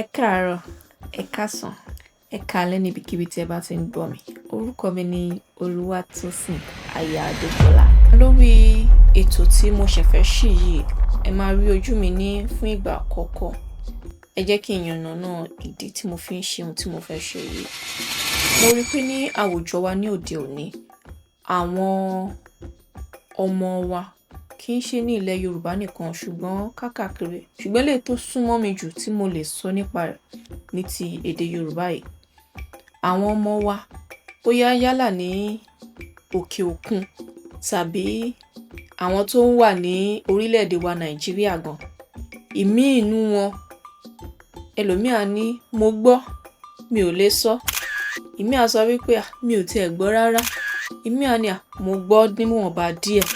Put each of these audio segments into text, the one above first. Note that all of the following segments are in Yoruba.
Ẹ káàárọ̀, ẹ̀ káàsán, ẹ̀ káalẹ́ níbikíbi tí ẹ bá ti ń gbọ́ mi. Orúkọ mi ni Olúwatósìn Aya Adébọ́lá. Lórí ètò tí mo ṣẹ̀ fẹ́ ṣì yìí, ẹ máa rí ojú mi ní fún ìgbà àkọ́kọ́. Ẹ jẹ́ kí n yànnàná ìdí tí mo fi ń ṣe ohun tí mo fẹ́ ṣe yìí. Mo rí pé ní àwùjọ wa ní òde òní, àwọn ọmọ wa kì í ṣe ní ilẹ̀ Yorùbá nìkan ṣùgbọ́n káàkiri. Ṣùgbọ́n eléyìí tó súnmọ́ mi jù tí mo lè sọ nípa rẹ̀ ní ti èdè Yorùbá yìí. Àwọn ọmọ wa bóyá yálà ní òkè òkun tàbí àwọn tó wà ní orílẹ̀-èdè wa Nàìjíríà gan. Ìmíì nínú wọn, ẹlòmíì á ní mo gbọ́, mi ò lè sọ. Ìmíì á sọ wípé à, mi ò tiẹ̀ gbọ́ rárá. Ìmíì á ní à, mo gbọ́ níwọ̀nba díẹ̀.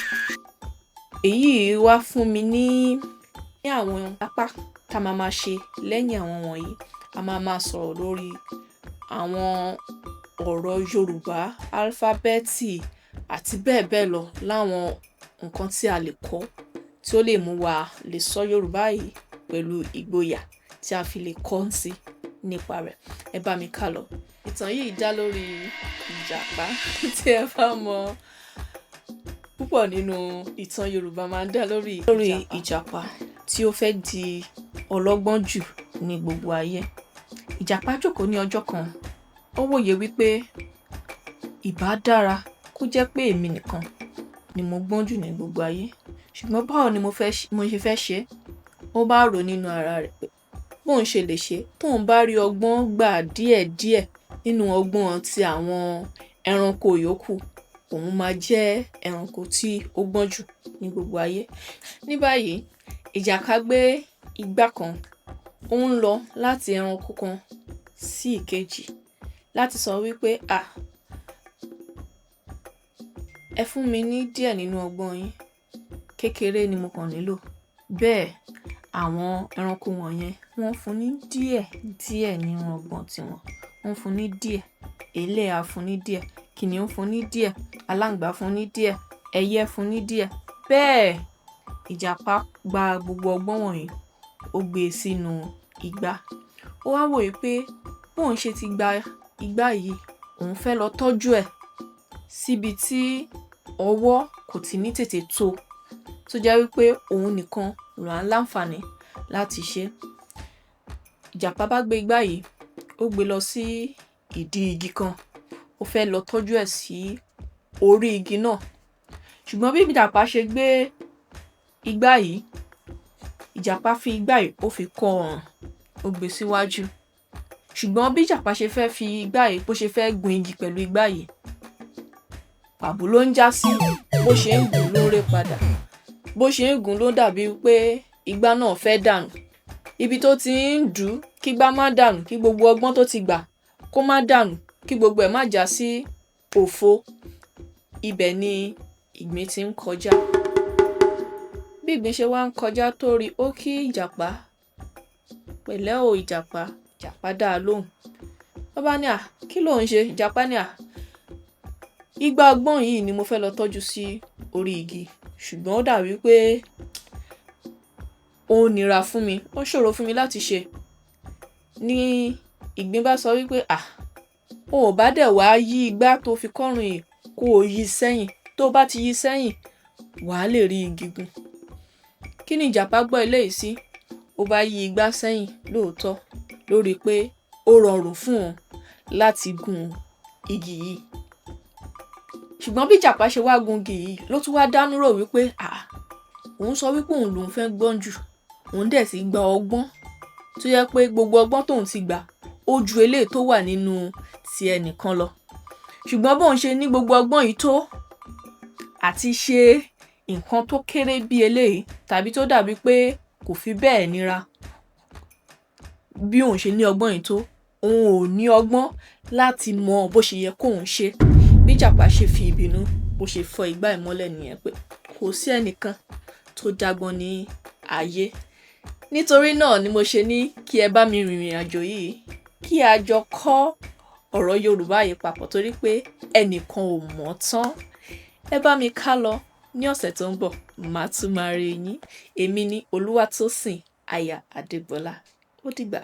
Èyí wá fún mi ní àwọn apá tá máa ma ṣe lẹ́yìn àwọn wọ̀nyí. A máa ma sọ̀rọ̀ lórí àwọn ọ̀rọ̀ Yorùbá, álúfábẹ́ẹ̀tì àti bẹ́ẹ̀ bẹ́ẹ̀ lọ láwọn nǹkan tí a lè kọ́ tí ó lè mú wa lè sọ Yorùbá yìí pẹ̀lú ìgboyà tí a fi lè kọ́ sí nípa rẹ̀. Ẹ bá mi ká lọ. Ìtàn yìí dá lórí Ìjàpá. Tí ẹ bá mọ púpọ̀ nínú ìtàn Yorùbá máa ń dá lórí Ìjàpá tí ó fẹ́ di ọlọ́gbọ́n jù ní gbogbo ayé. Ìjàpá jókòó ní ọjọ́ kan, ó wòye wípé ìbá dára kó jẹ́ pé èmi nìkan ni mo gbọ́n jù ní gbogbo ayé. Ṣùgbọ́n báwo ni mo ṣe fẹ́ ṣe? Ó bá rò nínú ara rẹ̀ pé bóun ṣe lè ṣe tóun bá rí ọgbọ́n gbà díẹ̀díẹ̀ nínú ọgbọ́n ti àwọn ẹranko yòókù, òun máa jẹ́ ẹranko tí ó gbọ́n jù ní gbogbo ayé. Ní báyìí, Ìjàpá gbé igbá kan, ó ń lọ láti ẹranko kan sí ìkejì láti sọ wípé à, ẹ fún mi ní díẹ̀ nínú ọgbọ́n yín, kékeré ni mo kàn nílò. Bẹ́ẹ̀ àwọn ẹranko wọ̀nyẹn wọ́n fún ní díẹ̀ díẹ̀ nínú ọgbọ́n tiwọn. Wọ́n fún ní díẹ̀, eléyìí á fún ní díẹ̀, kìnìún fún ní díẹ̀, aláǹgbá fún ní díẹ̀, ẹyẹ fún ní díẹ̀. Bẹ́ẹ̀ Ìjàpá gba gbogbo ọgbọ́n wọ̀nyí, ó gbé e sínú igbá. Ó wá wò wípé bóun ṣe ti gba igbá yìí, òun fẹ́ lọ tọ́jú ẹ̀ síbi tí ọwọ́ kò tí ní tètè tó, tó jẹ́ wípé òun nìkan ló á láǹfààní láti ṣe. Ìjàpá bá gbé igbá yìí, ó gbé lọ sí ìdí igi kan. Ó fẹ́ lọ tọ́jú ẹ̀ sí orí igi náà. Ṣùgbọ́n bí Ìjàpá ṣe gbé igbá yìí, Ìjàpá fi igbá yìí ó fi kọ́ ọrùn, ó gbé e síwájú. Ṣùgbọ́n bí Ìjàpá ṣe fẹ́ fi igbá yìí, bó ṣe fẹ́ gun igi pẹ̀lú igbá yìí, pàbó ló ń já sí. Bó ṣe ń gùn ló ń ré padà. Bó ṣe ń gùn ló dàbí pé igbá náà fẹ́ dànù. Ibi tó ti ń dùn kí igbá má dànù, kí gbogbo ọgbọ́n tó ti gbà kó má dànù, kí gbogbo ẹ̀ má já sí òfo. Ibẹ̀ ni ìgbín ti ń kọjá. Bí ìgbín ṣe wá ń kọjá tó rí, ó kí Ìjàpá. Pẹ̀lẹ́ o Ìjàpá. Ìjàpá dá a lóhùn. Ó bá ní à, kí ló ń ṣe? Ìjàpá ní à, igbá ọgbọ́n yìí ni mo fẹ́ lọ tọ́jú sí orí igi. Ṣùgbọ́n ó dàbí pé ó nira fún mi, ó ṣòro fún mi láti ṣe. Ni ìgbín bá sọ wípé à, o ò bá dẹ̀ wá yí igbá tó fi kọ́rùn yìí kó o yí sẹ́yìn. Tó bá ti yí sẹ́yìn, wà á lè rí igi gùn. Kí ni Ìjàpá gbọ́ eléyìí sí? Ó bá yí igbá sẹ́yìn lóòótọ́ lórí pé ó rọrùn fún òun láti gun igi yìí. Ṣùgbọ́n bí Ìjàpá ṣe wá gun igi yìí ló tún wá dánú rò wípé à, òun sọ wípé òun lòún fẹ́ gbọ́n jù. Òun dẹ̀ ti gba ọgbọ́n tó jẹ́ pé gbogbo ọgbọ́n tóun ti gbà ó ju eléyìí tó wà nínú ti ẹnìkan lọ. Ṣùgbọ́n bóun ṣe ní gbogbo ọgbọ́n yìí tó àti ṣe nǹkan tó kéré bí eléyìí tàbí tó dàbí pé kò fi bẹ́ẹ̀ nira. Bí òun ṣe ní ọgbọ́n yìí tó, òun ò ní ọgbọ́n láti mọ bó ṣe yẹ kóun ṣe. Bí Ìjàpá ṣe fi ìbínú, bó ṣe fọ́ igbá yìí mọ́lẹ̀ nìyẹn pé kò sí ẹnìkan tó dágbọ́n ní ayé. Nítorí náà ni mo ṣe ní kí ẹ bá mi rìnrìn àjò yìí, kí a jọ kọ́ ọ̀rọ̀ Yorùbá yìí papọ̀ torí pé ẹnìkan ò mọ̀ tán. Ẹ bá mi ká lọ ní ọ̀sẹ̀ tó ń bọ̀, màá tún máa rí yín. Èmi ni Olúwatósìn Aya Adébọ́lá. Ó dìgbà.